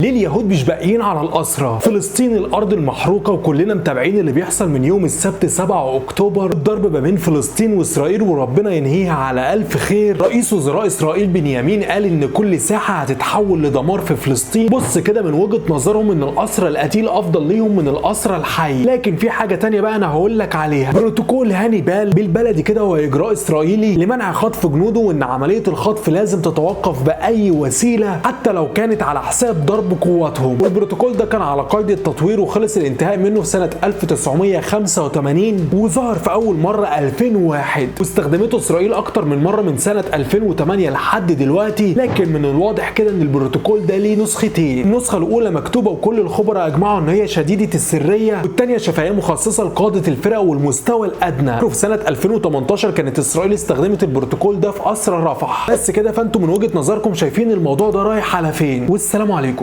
ليه اليهود مش باقيين على الأسرى؟ فلسطين الأرض المحروقة، وكلنا متابعين اللي بيحصل من يوم السبت 7 أكتوبر، الضرب ما بين فلسطين وإسرائيل، وربنا ينهيها على ألف خير. رئيس وزراء إسرائيل بنيامين قال إن كل ساحة هتتحول لدمار في فلسطين. بص كده من وجهة نظرهم إن الأسرى القتيل أفضل ليهم من الأسرى الحي. لكن في حاجة تانية بقى أنا هقول لك عليها. بروتوكول هانيبال بالبلدي كده هو إجراء إسرائيلي لمنع خطف جنوده، وإن عملية الخطف لازم تتوقف بأي وسيلة حتى لو كانت على حساب ضرب قواتهم. والبروتوكول ده كان على قيد التطوير وخلص الانتهاء منه في سنة 1985، وظهر في أول مرة 2001، واستخدمته إسرائيل أكتر من مرة من سنة 2008 لحد دلوقتي. لكن من الواضح كده إن البروتوكول ده ليه نسختين، النسخة الأولى مكتوبة وكل الخبراء أجمعوا إن هي شديدة السرية، والثانية شفهية مخصصة لقادة الفرق والمستوى الأدنى. وفي سنة 2018 كانت إسرائيل استخدمت البروتوكول ده في أسرى رفح. بس كده، فأنتم من وجهة نظركم شايفين الموضوع ده رايح على فين؟ والسلام عليكم.